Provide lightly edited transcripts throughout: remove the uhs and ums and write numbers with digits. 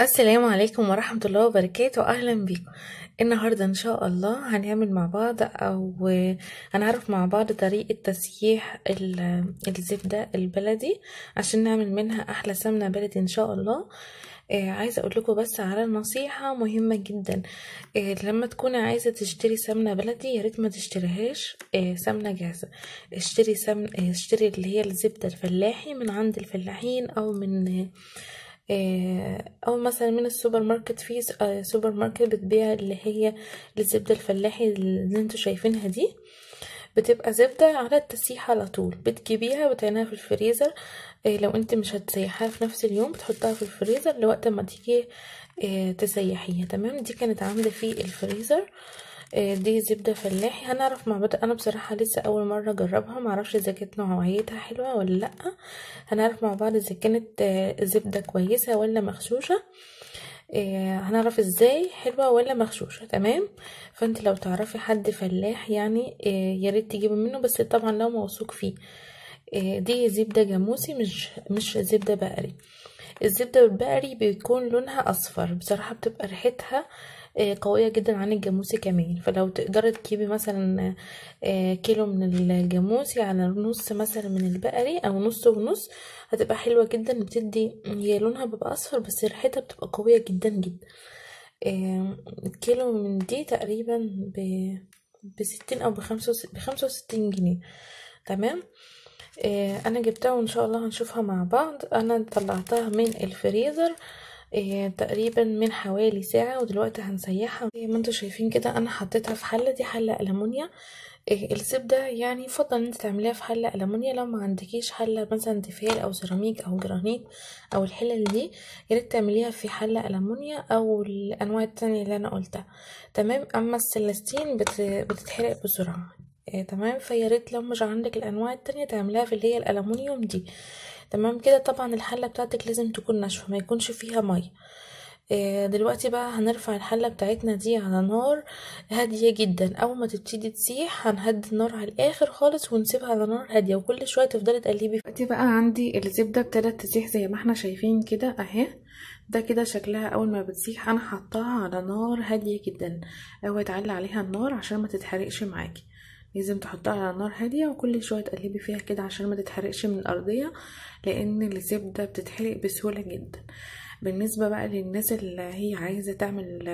السلام عليكم ورحمة الله وبركاته. أهلا بيكم. النهاردة إن شاء الله هنعمل مع بعض أو هنعرف مع بعض طريقة تسييح الزبدة البلدي عشان نعمل منها أحلى سمنة بلدي إن شاء الله. عايزة أقول لكم بس على نصيحة مهمة جدا. لما تكوني عايزة تشتري سمنة بلدي يا ريت ما تشتريهاش سمنة جاهزة. اشتري سمن، اشتري اللي هي الزبدة الفلاحي من عند الفلاحين أو من او مثلا من السوبر ماركت. في سوبر ماركت بتبيع اللي هي الزبدة الفلاحي اللي انتوا شايفينها دي، بتبقى زبدة على التسيح على طول، بتجيبيها وتعينها في الفريزر. لو انت مش هتسيحها في نفس اليوم بتحطها في الفريزر لوقت ما تيجي تسيحيها. تمام، دي كانت عامله في الفريزر. دي زبدة فلاحي هنعرف مع بعض. انا بصراحة لسه اول مرة اجربها، معرفش اذا كانت نوعيتها حلوة ولا لا. هنعرف مع بعض اذا كانت زبدة كويسة ولا مغشوشه. هنعرف ازاي حلوة ولا مغشوشه. تمام، فانت لو تعرفي حد فلاح يعني يا ريت تجيبي منه، بس طبعا لو موثوق فيه. دي زبدة جاموسي مش زبدة بقري. الزبدة البقري بيكون لونها اصفر، بصراحة بتبقى ريحتها قوية جدا عن الجاموسي كمان. فلو تقدري تجيبي مثلا كيلو من الجاموسي على نص مثلا من البقري او نص ونص هتبقى حلوة جدا. بتدي هي لونها بيبقى اصفر بس ريحتها بتبقى قوية جدا جدا. كيلو من دي تقريبا ب60 او ب65 جنيه. تمام، انا جبتها وان شاء الله هنشوفها مع بعض. انا طلعتها من الفريزر تقريبا من حوالي ساعة، ودلوقتي هنسيحها. زي ما انتم شايفين كده انا حطيتها في حلة، دي حلة ألمونيا. الزبدة يعني يفضل ان انت تعمليها في حلة ألمونيا. لو ما عندكيش حلة مثلا تيفال او سيراميك او جرانيت او الحلل دي، يا ريت تعمليها في حلة ألمونيا او الانواع التانية اللي انا قلتها. تمام، اما السلاستين بتتحرق بسرعة. تمام، فيا ريت لو مش عندك الانواع التانية تعمليها في اللي هي الألمونيوم دي. تمام كده. طبعا الحلة بتاعتك لازم تكون ناشفة، ما يكونش فيها مية. دلوقتي بقى هنرفع الحلة بتاعتنا دي على نار هادية جدا. اول ما تبتدي تسيح هنهدي النار على الاخر خالص ونسيبها على نار هادية، وكل شوية تفضلي تقلبي. دلوقتي بقى عندي الزبدة ابتدت تسيح زي ما احنا شايفين كده اهي. ده كده شكلها اول ما بتسيح. انا حطاها على نار هادية جدا، اوعي تعلي عليها النار عشان ما تتحرقش معاكي. لازم تحطها على نار هادية وكل شوية تقلبي فيها كده عشان ما تتحرقش من الارضية، لان الزبدة بتتحرق بسهولة جدا. بالنسبة بقى للناس اللي هي عايزه تعمل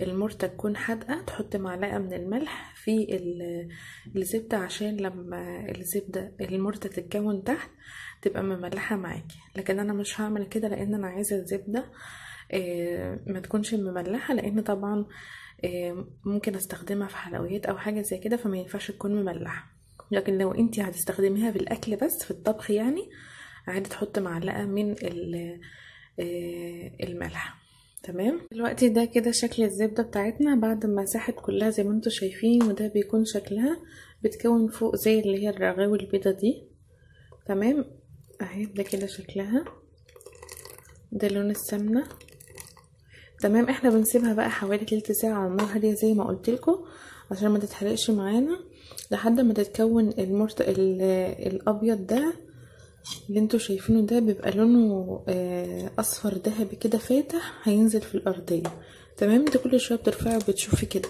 المرته تكون حادقه، تحط معلقه من الملح في الزبدة عشان لما الزبدة المرته تتكون تحت تبقى مملحه معاكي. لكن انا مش هعمل كده لان انا عايزه الزبدة ما تكونش مملحه، لان طبعا ممكن استخدمها في حلويات او حاجة زي كده، فما ينفعش تكون مملحه. لكن لو انتي هتستخدميها في الاكل بس في الطبخ يعني عادي تحط معلقه من الملح. تمام، دلوقتي ده كده شكل الزبدة بتاعتنا بعد ما ساحت كلها زي ما انتم شايفين، وده بيكون شكلها بتكون فوق زي اللي هي الرغاوي البيضة دي. تمام اهي، ده كده شكلها، ده لون السمنة. تمام، احنا بنسيبها بقى حوالي تلت ساعة على النار هادية زي ما قلت لكم عشان ما تتحرقش معانا، لحد ما تتكون المرت الابيض ده اللي انتوا شايفينه ده، بيبقى لونه اصفر ذهبي كده فاتح، هينزل في الارضية. تمام، انت كل شوية بترفعي وبتشوفي كده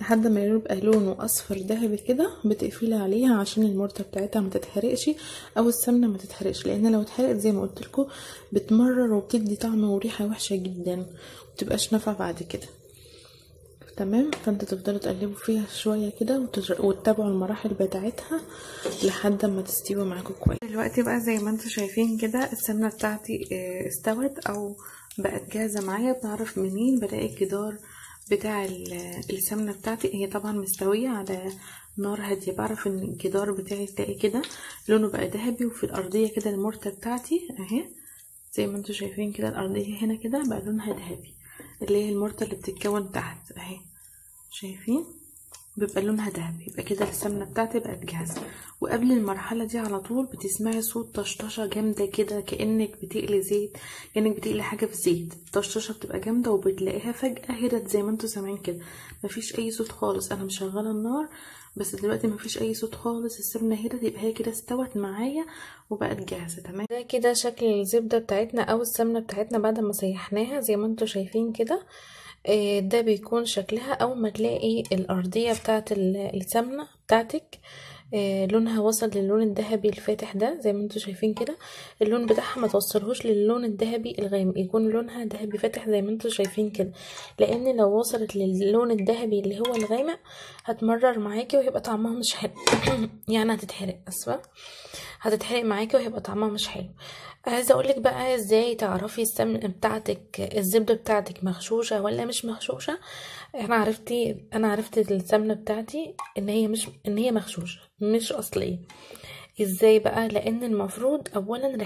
لحد ما يبقى لونه اصفر ذهبي كده، بتقفلي عليها عشان المرته بتاعتها ما تتحرقش او السمنة ما تتحرقش، لان لو اتحرقت زي ما قلت لكم بتمرر وبتدي طعم وريحه وحشة جدا ومتبقاش نافعة بعد كده. تمام، فانت تفضلوا تقلبوا فيها شوية كده وتتابعوا المراحل بتاعتها لحد ما تستوي معاكم كويس. دلوقتي بقى زي ما انتم شايفين كده السمنة بتاعتي استوت او بقت جاهزة معايا. بنعرف منين؟ بلاقي الجدار بتاع السمنة بتاعتي هي طبعا مستوية على نار هادية، بعرف ان الجدار بتاعي تلاقي كده لونه بقى ذهبي، وفي الارضية كده المرته بتاعتي اهي زي ما انتم شايفين كده الارضية هنا كده بقى لونها ذهبي، اللي هي المرته اللي بتتكون تحت اهي، شايفين؟ بيبقى لونها ذهبي. يبقى كده السمنة بتاعتي بقت جاهزة. وقبل المرحلة دي على طول بتسمعي صوت طشطشه جامدة كده، كانك بتقلي زيت، كانك بتقلي حاجة في زيت. الطشطشه بتبقى جامدة وبتلاقيها فجاة هدت زي ما انتوا سامعين كده، مفيش اي صوت خالص. انا مشغله النار بس دلوقتي مفيش اي صوت خالص، السمنة هدت، يبقى هي كده استوت معايا وبقت جاهزة. تمام، ده كده شكل الزبدة بتاعتنا او السمنة بتاعتنا بعد ما سيحناها زي ما انتوا شايفين كده. ده بيكون شكلها اول ما تلاقي الارضية بتاعت السمنة بتاعتك لونها وصل للون الذهبي الفاتح ده زي ما انتوا شايفين كده. اللون بتاعها ما توصلهوش للون الذهبي الغامق، يكون لونها ذهبي فاتح زي ما انتوا شايفين كده، لان لو وصلت للون الذهبي اللي هو الغامق هتمرر معاكي وهيبقى طعمها مش حلو يعني هتتحرق، اسفه، هتتحرق معاكي وهيبقى طعمها مش حلو. عايزه اقولك بقى ازاي تعرفي السمن بتاعتك، الزبدة بتاعتك مغشوشه ولا مش مغشوشه. انا عرفت السمنة بتاعتي ان هي مش ان هي مغشوشه، مش اصلية. ازاي بقى؟ لان المفروض اولا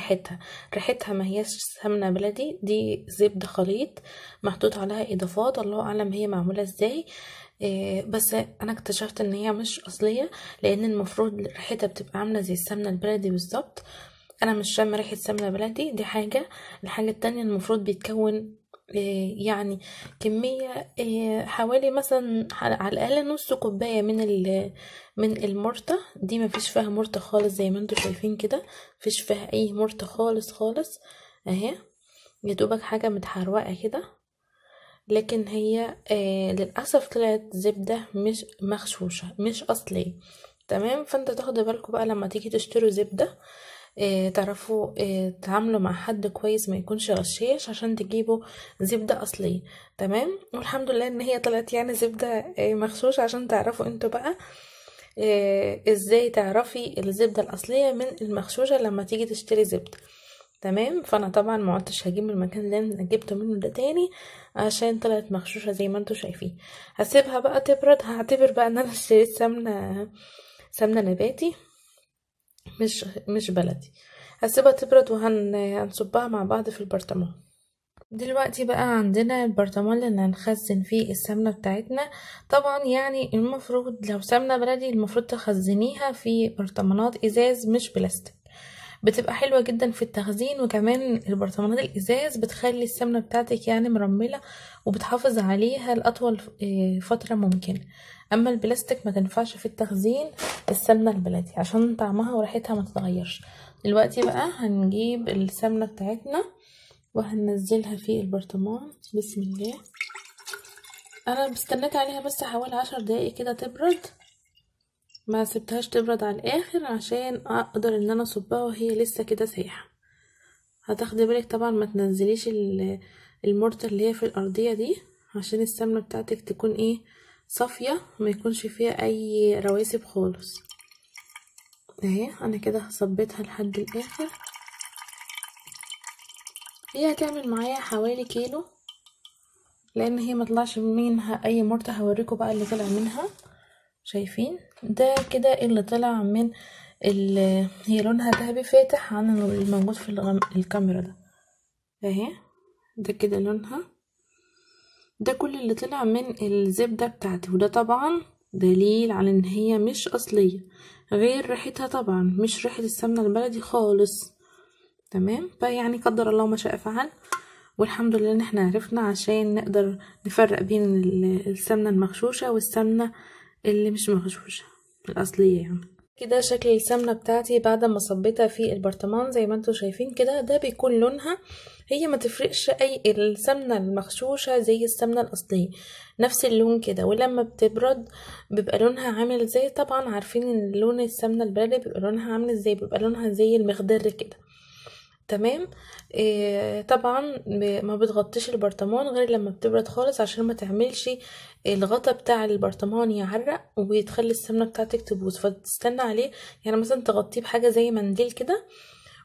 ريحتها ما هياش سمنه بلدي، دي زبدة خليط محطوط عليها اضافات، الله اعلم هي معمولة ازاي. بس انا اكتشفت ان هي مش اصلية، لان المفروض ريحتها بتبقى عامله زي السمنة البلدي بالظبط. انا مش شامة ريحه سمنه بلدي، دي حاجة. الحاجة التانية المفروض بيتكون يعني كمية حوالي مثلا على الاقل نص كوباية من المرته دي، مفيش فيها مرته خالص زي ما انتوا شايفين كده، مفيش فيها اي مرته خالص خالص اهي، يا دوبك حاجة متحروقه كده. لكن هي للاسف طلعت زبدة مش مغشوشه، مش اصلية. تمام، فانت تاخدوا بالكم بقى لما تيجي تشتروا زبدة تعرفوا تعاملوا مع حد كويس ما يكونش غشاش عشان تجيبوا زبدة اصلية. تمام، والحمد لله ان هي طلعت يعني زبدة مغشوشة، عشان تعرفوا انتوا بقى ازاي تعرفي الزبدة الاصلية من المغشوشة لما تيجي تشتري زبدة. تمام، فانا طبعا ما عدتش هجيب من المكان اللي انا جبته منه ده تاني عشان طلعت مغشوشة زي ما انتوا شايفين. هسيبها بقى تبرد، هعتبر بقى ان انا اشتريت سمنة نباتي مش بلدي. هسيبها تبرد وهنصبها مع بعض في البرطمان. دلوقتي بقى عندنا البرطمان اللي هنخزن فيه السمنة بتاعتنا. طبعا يعني المفروض لو سمنة بلدي المفروض تخزنيها في برطمانات ازاز مش بلاستيك، بتبقى حلوة جدا في التخزين. وكمان البرطمانات الازاز بتخلي السمنة بتاعتك يعني مرملة وبتحافظ عليها لأطول فترة ممكن. اما البلاستيك ما تنفعش في التخزين السمنة البلدي عشان طعمها وريحتها ما تتغيرش. دلوقتي بقى هنجيب السمنة بتاعتنا وهننزلها في البرطمان. بسم الله. انا استنيت عليها بس حوالي 10 دقايق كده تبرد، ما سبتهاش تبرد على الاخر عشان اقدر ان انا اصبها وهي لسه كده سايحه. هتاخدي بالك طبعا ما تنزليش المرته اللي هي في الارضية دي عشان السمنة بتاعتك تكون ايه صافية، ما يكونش فيها اي رواسب خالص. اهي انا كده صبيتها لحد الاخر. هي هتعمل معايا حوالي كيلو لان هي ما طلعش منها اي مرته. هوريكم بقى اللي طلع منها. شايفين ده كده اللي طلع من هي لونها ذهبي فاتح عن الموجود في الكاميرا ده اهي، ده كده لونها. ده كل اللي طلع من الزبدة بتاعتي، وده طبعا دليل على ان هي مش اصلية، غير ريحتها طبعا مش ريحة السمنة البلدي خالص. تمام، فيعني قدر الله ما شاء فعل، والحمد لله ان احنا عرفنا عشان نقدر نفرق بين السمنة المغشوشة والسمنة اللي مش مغشوشة الاصلية. يعني كده شكل السمنة بتاعتي بعد ما صبيتها في البرطمان زي ما انتم شايفين كده، ده بيكون لونها. هي ما تفرقش اي السمنة المغشوشة زي السمنة الاصلية، نفس اللون كده. ولما بتبرد بيبقى لونها عامل زي، طبعا عارفين ان لون السمنة البلدي بيبقى لونها عامل ازاي، بيبقى لونها زي المخضر كده. تمام، طبعا ما بتغطيش البرطمان غير لما بتبرد خالص عشان ما تعملش الغطا بتاع البرطمان يعرق وتخلي السمنة بتاعتك تبوظ، فتستنى عليه يعني مثلا تغطيه بحاجة زي منديل كده،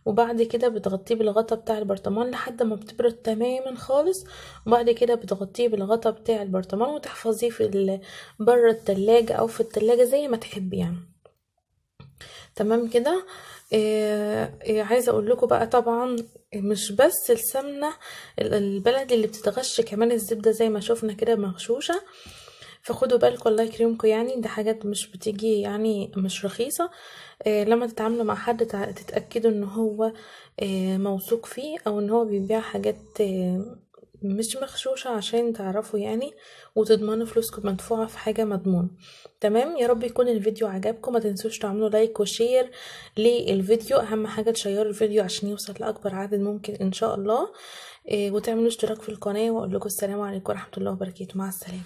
وبعد كده بتغطيه بالغطا بتاع البرطمان لحد ما بتبرد تماما خالص، وبعد كده بتغطيه بالغطا بتاع البرطمان وتحفظيه في بره التلاجة او في التلاجة زي ما تحبي يعني. تمام كده. عايزه اقول لكم بقى طبعا مش بس السمنة البلدي اللي بتتغش، كمان الزبدة زي ما شفنا كده مغشوشه. فخدوا بالكم الله يكرمكم، يعني ده حاجات مش بتيجي يعني مش رخيصة. لما تتعاملوا مع حد تتاكدوا ان هو موثوق فيه، او ان هو بيبيع حاجات مش مغشوشه، عشان تعرفوا يعني وتضمنوا فلوسكم مدفوعة في حاجة مضمونه. تمام، يا رب يكون الفيديو عجبكم. ما تنسوش تعملوا like و share للفيديو، اهم حاجة تشيروا الفيديو عشان يوصل لاكبر عدد ممكن ان شاء الله، وتعملوا اشتراك في القناة. واقول لكم السلام عليكم ورحمة الله وبركاته، مع السلامة.